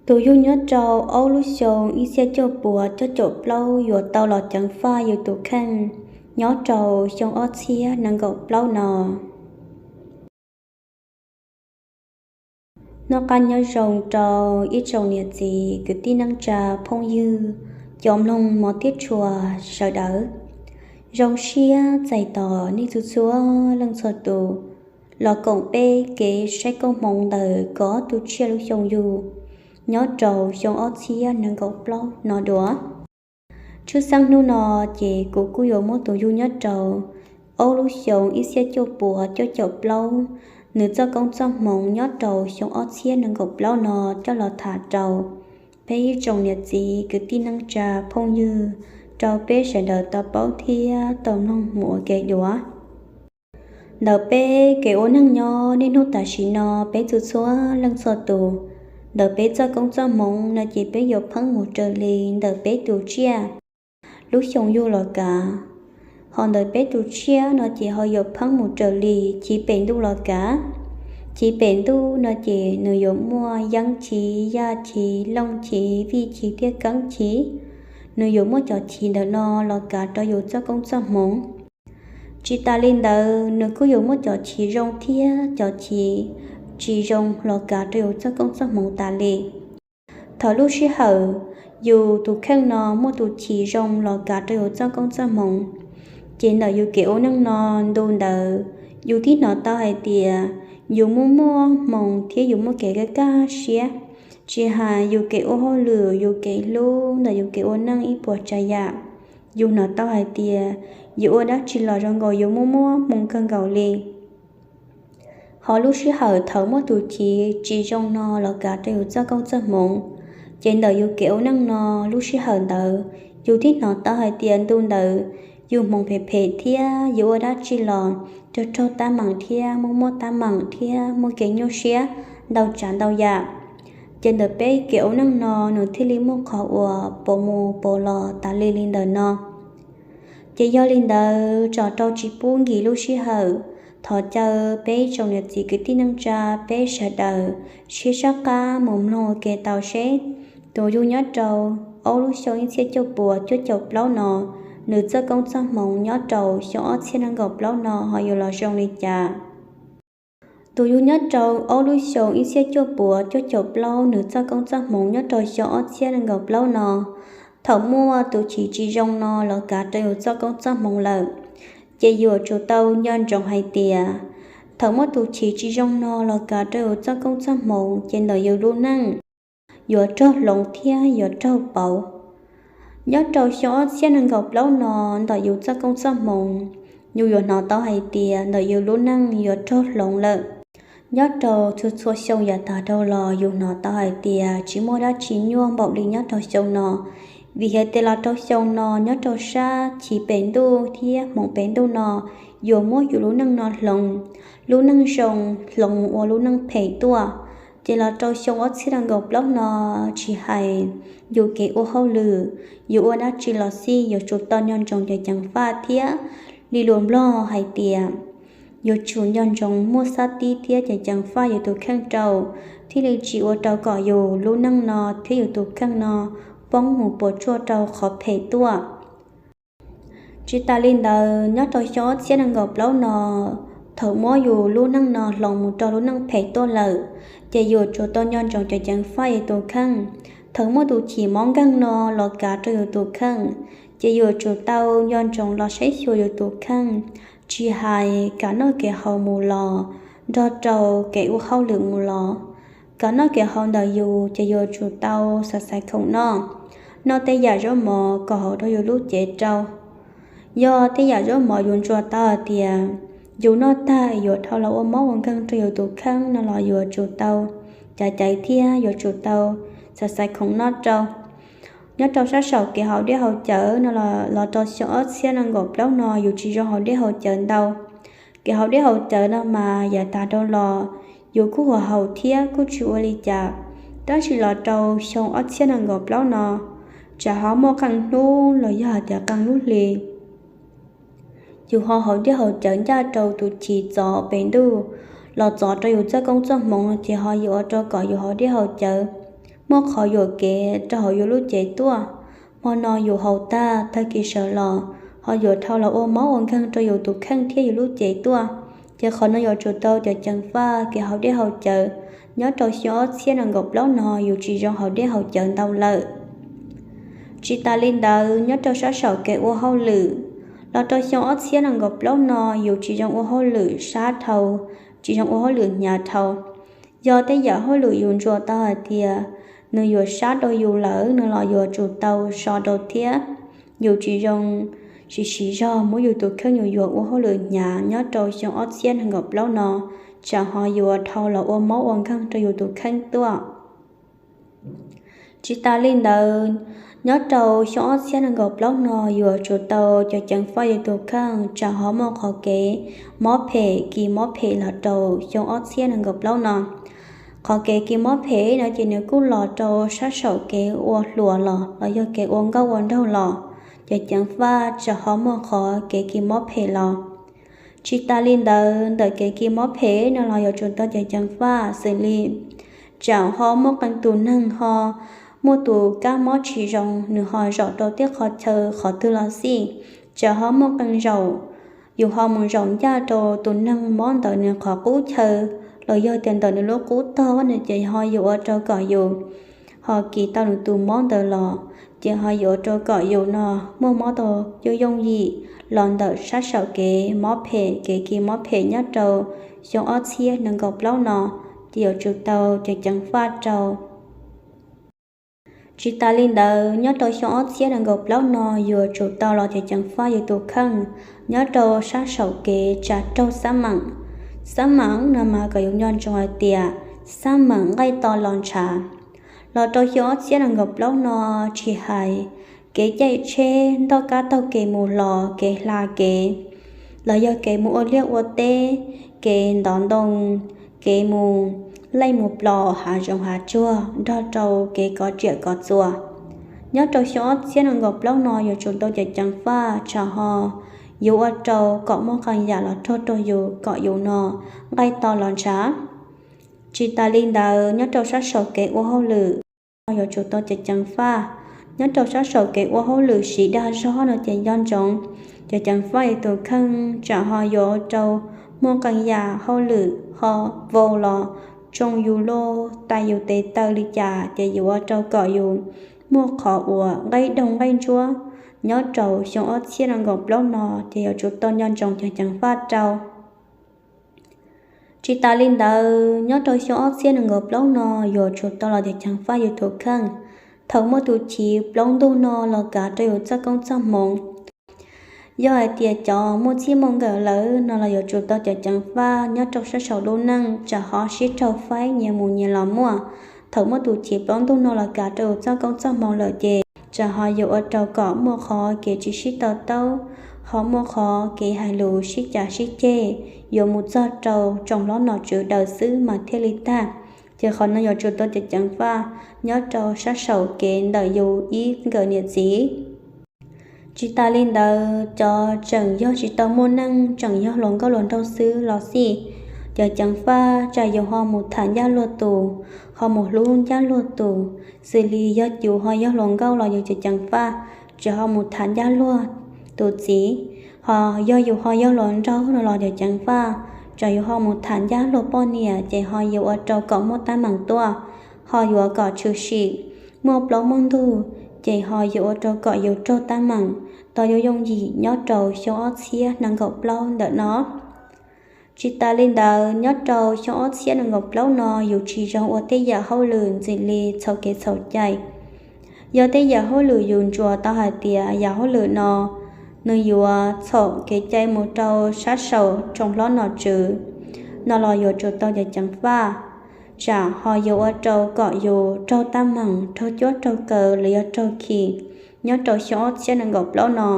Tus yug nyob rau ob lub xyoo ib txhiab cuaj puas cuaj caum plaub yuav tau los ceev faj yus tus kheej nyob rau xyoo ob txhiab nees nkaum plaub no. Noj qab nyob zoo rau ib tsoom niam txiv kwv tij neej tsa phooj ywg cov mloog mov thiab tshua sawv daws. Zoo siab txais tos nej txhua txhua leej txhua tus los koom peb kev saib koob hmoov ntawm kaum ob tus tsiaj lub xyoo yug nyob rau xyoo ob txhiab nees nkaum plaub no dua. Tshwj xeeb hnub no ces kuv kuj yuav muab tus yug nyob rau ob lub xyoo ib txhiab cuaj puas cuaj caum plaub, nws txoj koob txoj hmoov nyob rau xyoo ob txhiab nees nkaum plaub no coj los tham rau peb ib tsoom niam txiv kwv tij neej tsa phooj ywg, rau peb sawv daws tau paub thiab tau mloog mus ua ke dua. Ntawm peb kev ua neej nyob niaj hnub tam sim no, peb txhua txhua leej txhua tus, ntawm peb txoj koob txoj hmoov no ces peb yuav pheej mus raws li ntawm peb tus tsiaj lub xyoo yug los kav. Ho ntawm peb tus tsiaj no ces ho yuav pheej mus raws li chiv pem ntuj los kav. Chiv pem ntuj no ces nws yuav muaj yeeb chiv, yaj chiv, looj chiv, vij chiv thiab keeb chiv. Nws yuav muaj cov chiv ntawm no los kav rau yus txoj koob txoj hmoov. Tsis tas li ntawd, nws kuj yuav muaj cov chiv zoo thiab cov chiv tsis zoo los kav rau yus txoj koob txoj hmoov tas li. Thaum lub sij hawm yus tus kheej no muaj tus chiv zoo los kav rau yus txoj koob txoj hmoov, ces ntawm yus kev ua neej no ntu ntawd, yus twb hnov tau hais tias yus muaj muaj hmoo thiab yus muaj kev kaj kaj siab. Tsis hais yus kev ua hauj lwm, yus kev hlub ntawm yus kev ua neej ib puas tsav yam, yus hnov tau hais tias yus ua dab tsi los zoo nkaus yus muaj muaj hmoo kawg nkaus li. Ho lub sij hawm thaum muaj tus chiv tsis zoo no los kav rau yus txoj koob txoj hmoov, ces ntawm yus kev ua neej no, lub sij hawm ntawd yus twb hnov tau hais tias ntu ntawd yus hmoov phem phem thiab yus ua dab tsi los raug raug tab meeg thiab muaj muaj tab meeg thiab muaj kev nyuaj siab ntau tsav ntau yam. Ces ntawm peb kev ua neej no nws thiaj li muaj qhov uas pos mus pos los tas li li ntawm no. Ces yog li ntawd, tso rau tsis pub nkim lub sij hawm, thov caw peb ib tsoom niam txiv kwv tij neej tsa peb sawv daws sib sab qab mus mloog ua ke tau seb tus yug nyob rau ob lub xyoo ib txhiab cuaj puas cuaj caum plaub no, nws txoj koob txoj hmoov nyob rau xyoo ob txhiab nees nkaum plaub no ho yuav los zoo li cas. Tus yug nyob rau ob lub xyoo ib txhiab cuaj puas cuaj caum plaub, nws txoj koob txoj hmoov nyob rau xyoo ob txhiab nees nkaum plaub no, thaum muaj tus chiv tsis zoo no los kav rau yus txoj koob txoj hmoov lawm, ces yuav tsum tau nco ntsoov hais tias thaum muaj tus chiv tsis zoo no los kav rau yus txoj koob txoj hmoov ces ntawm yus lub neej yuav raug hloov thiab yuav raug pauv. Nyob rau xyoo ob txhiab nees nkaum plaub no, ntawm yus txoj koob txoj hmoov, yus yuav hnov tau hais tias ntawm yus lub neej yuav raug hloov lawm. Nyob rau txhua txhua xyoo yav tag dhau los yus hnov tau hais tias tsis muaj dab tsi nyuaj npaum li nyob rau xyoo no, vim hais tias los rau xyoo no nyob rau sab chiv pem ntuj thiab hmoov pem ntuj no yuav muab yus lub neej no hloov, lub neej zoo hloov mus ua lub neej phem tuaj. Ces los rau xyoo ob txhiab nees nkaum plaub no, tsis hais yus kev ua hauj lwm, yus ua dab tsi los xij yuav tsum tau nco ntsoov ceev ceev faj thiab li lus Nplog hais tias yuav tsum nco ntsoov muaj xab tib thiab ceev ceev faj yus tus kheej rau, thiaj li tsis ua rau kom yus lub neej no thiab yus tus kheej no poob mus puas tsuaj rau qhov phem tuaj. Tsis tas li ntawd, nyob rau xyoo ob txhiab nees nkaum plaub no, thaum muab yus lub neej no hloov mus rau lub neej phem tuaj lawm, ces yuav tsum tau nco ntsoov ceev ceev faj yus tus kheej. Thaum muaj tus chiv mob nkeeg no los kav rau yus tus kheej, ces yuav tsum tau nco ntsoov los saib xyuas yus tus kheej, tsis hais kev noj kev haus mus los, nrog rau kev ua hauj lwm mus los, kev noj kev haus ntawm yus ces yuav tsum tau xaiv xaiv khoom noj, noj tej yam zaub mov kom haum rau yus lub cev rau. Yog tej yam zaub mov yus ntsuas tau hais tias yus noj tag yuav dhau los ua mob ua nkeeg rau yus tus kheej no los yuav tsum tau caiv caiv thiab yuav tsum tau xaiv xaiv khoom noj rau. Nyob rau sab saum kev haus dej haus cawv no los, los rau xyoo ob txhiab nees nkaum plaub no yus tsis zoo haus dej haus cawv ntau. Kev haus dej haus cawv no mas yav tag dhau los yus kuj haus thiab kuj tsis ua li cas, tab sis los rau xyoo ob txhiab nees nkaum plaub no, tsam ho muaj qee hnub los yog hais tias qee lub hli, yus ho haus dej haus cawv ncaj rau tus chiv txov pem ntuj los txov rau yus txoj koob txoj hmoov no ces ho yuav ua rau kom yus haus dej haus cawv muaj qhov yuam kev rau hauv yus lub cev tuaj. Hmo no yus haus tag, tag kis sawv los ho yuav dhau los ua mob ua nkeeg rau yus tus kheej thiab yus lub cev tuaj. Ces qhov no yuav tsum tau cov ceev faj kev haus dej haus cawv. Nyob rau xyoo ob txhiab nees nkaum plaub no yus tsis zoo haus dej haus cawv ntau lawm. Tsis tas li ntawd, nyob rau sab saum kev ua hauj lwm, los rau xyoo ob txhiab nees nkaum plaub no yus tsis zoo ua hauj lwm sab dhau, tsis zoo ua hauj lwm hnyav dhau. Yog tej yam hauj lwm yus ntsuas tau hais tias nws yuav sab rau yus lawm no los yuav tsum tau so rau thiab. Yus tsis zoo siv siv zog muab yus tus kheej yus yuav ua hauj lwm hnyav nyob rau xyoo ob txhiab nees nkaum plaub no, tsam ho yuav dhau los ua mob ua nkeeg rau yus tus kheej tuaj. Tsis tas li ntawd, nyob rau xyoo ob txhiab nees nkaum plaub no yuav tsum tau cov ceev faj yus tus kheej tsam ho muaj qhov kev mob phem kis mob phem los rau xyoo ob txhiab nees nkaum plaub no. Qhov kev kis mob phem no ces nws kuj los rau sab saum kev ua hluas los los yog kev ua nkauj ua nraug los, cov ceev faj tsam ho muaj qhov kev kis mob phem los. Tsis tas li ntawd, ntawm kev kis mob phem no los yuav tsum tau cov ceev faj xws li tsam ho muaj qee tus neeg ho muaj tus kab mob tsis zoo, nws ho zaum rau tej qhov chaw qhov twg los xij, tsam ho muaj qee zaum yus ho mus zaum ncaj rau tus neeg mob ntawd nws qhov qub chaw los yog tias ntawm nws lub qub tog no ces ho yuav ua rau kom yus ho kis tau nws tus mob ntawd los, ces ho yuav ua rau kom yus no muaj mob tau yooj yooj yim los ntawm sab saum kev mob phem, kev kis mob phem nyob rau xyoo ob txhiab nees nkaum plaub no, ces yuav tsum tau cov ceev faj rau. Tsis tas li ntawd, nyob rau xyoo ob txhiab nees nkaum plaub no yuav tsum tau los cov ceev faj yus tus kheej nyob rau sab saum kev tsa raug xab meem. Xab meem no mas kom yus nco ntsoov hais tias xab meem nqaij to los ntshav. Los rau xyoo ob txhiab nees nkaum plaub no, tsis hais kev caij tsheb, ntoj kab taug kev mus los, kev hla kev, los yog kev mus ua liaj ua teb, kev ntov ntoo, kev mus leej mus plos hav zoov hav tsuag, nrog rau kev kov tsiam kov txuas. Nyob rau xyoo ob txhiab nees nkaum plaub no yuav tsum tau cov ceev faj tsam ho yuav ua rau kom muaj qee yam los raug rau yus kom yus no nqaij to los ntshav. Tsis tas li ntawd, nyob rau sab saum kev ua hauj lwm no yuav tsum tau cov ceev faj. Nyob rau sab saum kev ua hauj lwm siv dag zog no ces nco ntsoov cov ceev faj yus tus kheej tsam ho yuav ua rau muaj qee yam hauj lwm ho vau los tsoo yus lub tais yus tes taw li cas ces yuav ua rau kom yus muaj qhov uas nqaij doog nqaij ntsuab. Nyob rau xyoo ob txhiab nees nkaum plaub no ces yuav tsum tau nco ntsoov cov ceev faj rau. Tsis tas li ntawd, nyob rau xyoo ob txhiab nees nkaum plaub no yuav tsum tau los cov ceev faj yus tus kheej thaum muaj tus chiv plaub ntug no los kav rau yus txoj koob txoj hmoov. Yog hais tias cov muaj txij muaj nkawm lawm no los yuav tsum tau cov ceev faj nyob rau sab saum lub neej tsam ho sib raug faib nyias mus nyias los muaj. Thaum muaj tus chiv plaub ntug no los kav rau yus txoj koob txoj hmoov lawm ces tsam ho yuav ua rau kom muaj qhov kev tsis sib to taub, ho muaj qhov kev hais lus sib cav sib ceg, yuav mus txog rau tsoom hlob nom tswv daws xwb mas thiaj li tag. Ces qhov no yuav tsum tau cov ceev faj nyob rau sab saum kev ntawm yus ib nkawm niam txiv. Tsis tas li ntawd, cov tseem yog tsis tau muaj neej, tseem yog hluas nkauj hluas nraug xwb los xij, cov ceev faj tsam yus ho mus tham ncaj luag tus, ho mus hlub ncaj luag tus. Xws li yog yus ho yog hluas nkauj los yus cov ceev faj tsam ho mus tham ncaj luag tus txiv. Ho yog yus ho yog hluas nraug no los cov ceev faj tsam yus ho mus tham ncaj luag poj niam ces ho yuav ua rau kom muaj teeb meem tuaj, ho yuav kom tshwm sim, muaj plaub muaj ntug, ces ho yuav ua rau kom yus raug teeb meem tau yooj yooj yim nyob rau xyoo ob txhiab nees nkaum plaub ntawm no. Tsis tas li ntawd, nyob rau xyoo ob txhiab nees nkaum plaub no yus tsis zoo ua tej yam hauj lwm ntxim li txhaum kev txhaum cai. Yog tej yam hauj lwm yus ntsuas tau hais tias yam hauj lwm no nws yuav txhaum kev cai mus rau sab saum tsoom hlob nom tswv no los yuav tsum tau cov ceev faj, tsam ho yuav ua rau kom yus raug teeb meem, raug cuab raug kaw los yog raug khi. Nyob rau xyoo ob txhiab nees nkaum plaub no,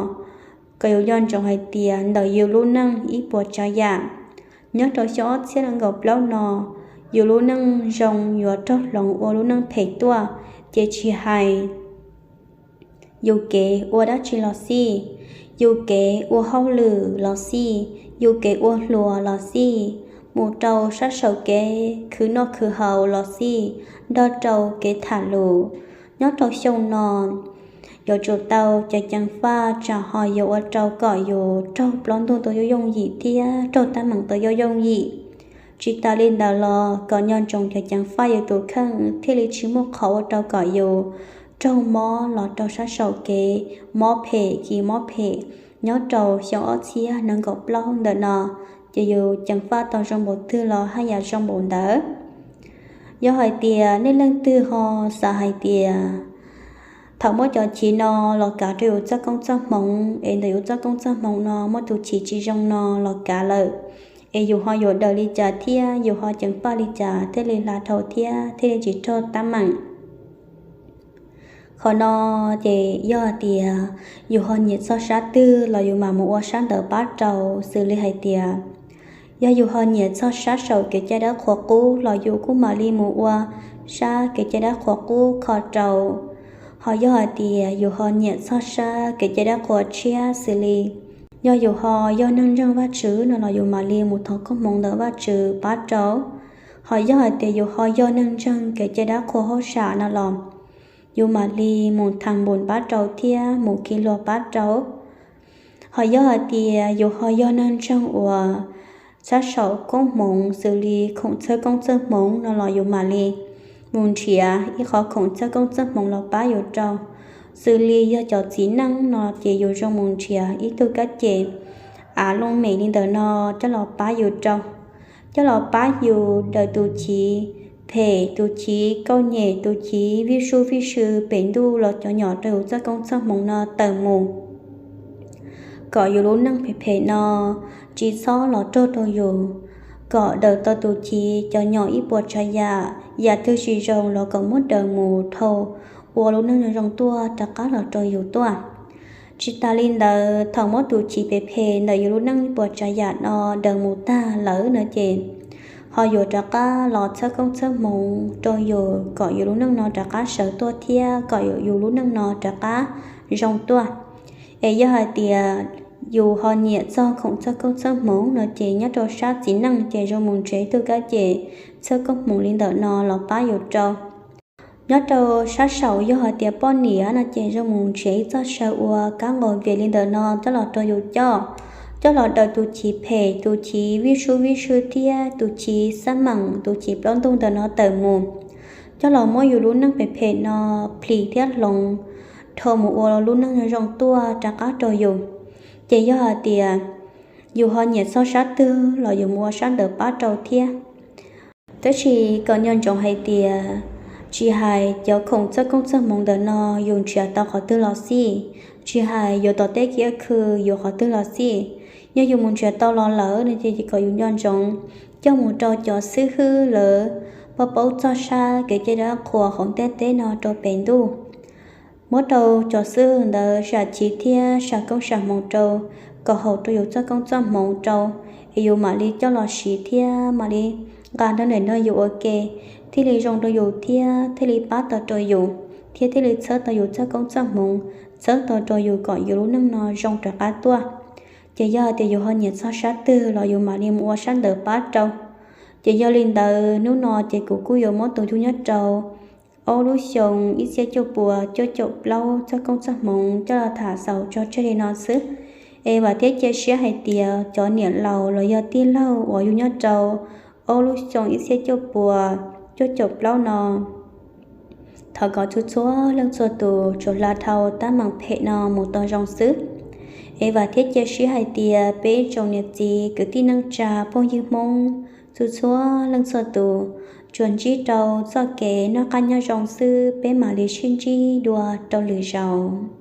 kom yus nco ntsoov hais tias ntawm yus lub neej ib puas tsav yam, nyob rau xyoo ob txhiab nees nkaum plaub no, yus lub neej zoo yuav raug hloov ua lub neej phem tuaj. Ces tsis hais yus kev ua dab tsi los xij, yus kev ua hauj lwm los xij, yus kev ua hluas los xij, mus rau sab saum kev khwv noj khwv haus los xij, nrog rau kev tham lus. Nyob rau xyoo no yuav tsum tau cov ceev faj tsam ho yuav ua rau kom yus raug plaub ntug tau yooj yooj yim thiab raug teeb meem tau yooj yooj yim. Tsis tas li ntawd los kom nco ntsoov cov ceev faj yus tus kheej thiaj li tsis muaj qhov ua rau kom yus raug mob los rau sab saum kev, mob phem kis mob phem. Nyob rau xyoo ob txhiab nees nkaum plaub ntawm no, ces yus ceev faj tau zoo npaum twg los haj yam zoo npaum ntawd. Yog hais tias nej leej twg ho xav hais tias thaum muab cov chiv no los kav rau yus txoj koob txoj hmoov es ntawm yus txoj koob txoj hmoov no muaj tus chiv tsis zoo no los kav lawm, es yus ho yuav daws li cas thiab yus ho ceev faj li cas thiaj li hla dhau thiab thiaj li tsis raug teeb meem? Qhov no ces yog hais tias yus ho nyiam txog sab twg los yus mam mus ua sab ntawd pab rau. Xws li hais tias yog yus ho nyiam txog sab saum kev cai dab qhuas qub los yus kuj mam li mus ua sab kev cai dab qhuas qub kho rau. Ho yog hais tias yus ho nyiam txog sab kev cai dab qhuas tshiab xws li yog yus ho yog neeg ntseeg Vajtswv no los yus mam li mus thov koob hmoov ntawm Vajtswv pab rau. Ho yog hais tias yus ho yog neeg ntseeg kev cai dab qhuas hauj sam no los yus mam li mus tham npus pab rau thiab mus khi luag pab rau. Ho yog hais tias yus ho yog neeg ntseeg uas sab saum koob hmoov xws li khoom txhawb koob txhawb hmoov no los yus mam li mus nrhiav ib qhov khoom txhawb koob txhawb hmoov los pab yus rau. Xws li yog cov txiv neej no ces yus zoo mus nrhiav ib tug kab ces av looj mem li ntawm no coj los pab yus rau, coj los pab yus daws tus chiv phem, tus chiv kauj nyem, tus chiv vij sub vij sw pem ntuj los cov nyom rau yus txoj koob txoj hmoov no tawm mus, kom yus lub neej phem phem no tsis txhob los raug rau yus, kom daws tau tus chiv cov nyom ib puas tsav yam, yam twg tsis zoo los kom muab daws mus dhau, ua lub neej zoo zoo tuaj rov qab los rau yus tuaj. Tsis tas li ntawd, thaum muab tus chiv phem phem ntawm yus lub neej ib puas tsav yam no daws mus tag lawm no ces ho yuav rov qab los txhawb koob txhawb hmoov rau yus kom yus lub neej no rov qab sawv tuaj thiab kom yus lub neej no rov qab zoo tuaj. Es yog hais tias yus ho nyiam txog khoom txhawb koob txhawb hmoov no ces nyob rau sab txiv neej ces zoo mus nrhiav ib tug kab ces txhawb koob hmoov li ntawm no los pab yus rau. Nyob rau sab saum yog hais tias poj niam no ces zoo mus nrhiav ib txoj saw ua kab nqos vias li ntawm no coj los rau yus coj, coj los daws tus chiv phem, tus chiv vij sub vij sw thiab tus chiv xab meem, tus chiv plaub ntug ntawm no tawm mus, coj los muab yus lub neej phem phem no plhis thiab hloov dhau mus ua lub neej zoo tuaj rov qab rau yus. Ces yog hais tias yus ho nyiam txog sab twg los yus mus ua sab ntawd pab rau thiab. Tab sis kom nco ntsoov hais tias tsis hais cov khoom txhawb koob txhawb hmoov ntawm no yus nrhiav tau qhov twg los xij, tsis hais yuav tom teb kiab khw yuav qhov twg los xij, yog yus mus nrhiav tau los lawm no ces kom yus nco ntsoov coj mus rau cov xib hwb lawv paub paub txog sab kev cai dab qhuas hauv ntiaj teb no rau pem ntuj. Muab rau cov xib hwb ntawd sam chiv thiab sam koob sam hmoov rau, kom haum rau yus txoj koob txoj hmoov rau, es yus mam li coj los siv thiab mam li nqa nrog ntawm no yus ua ke, thiaj li zoo rau yus thiab thiaj li pab tau rau yus, thiab thiaj li txhawb tau yus txoj koob txoj hmoov, txhawb tau rau yus kom yus lub neej no zoo rov qab tuaj. Ces yog hais tias yus ho nyiam txog sab twg los yus mam li mus ua sab ntawd pab rau. Ces yog li ntawd hnub no ces kuv kuj yuav muab tus yug nyob rau ob lub xyoo ib txhiab cuaj puas cuaj caum plaub txoj koob txoj hmoov coj los tham xaus tso tseg li no xwb. Es vam thiab cia siab hais tias cov niam laus los yog tij laug uas yug nyob rau ob lub xyoo ib txhiab cuaj puas cuaj caum plaub no, thov kom txhua txhua leej txhua tus tsuas hla dhau teeb meem phem no mus tau zoo xwb. Es vam thiab cia siab hais tias peb tsoom niam txiv kwv tij neej tsa phooj ywg Hmoob txhua txhua leej txhua tus tsuas ntsib rau txoj kev noj qab nyob zoo xwb, peb mam li sib ntsib dua rau lwm zaus.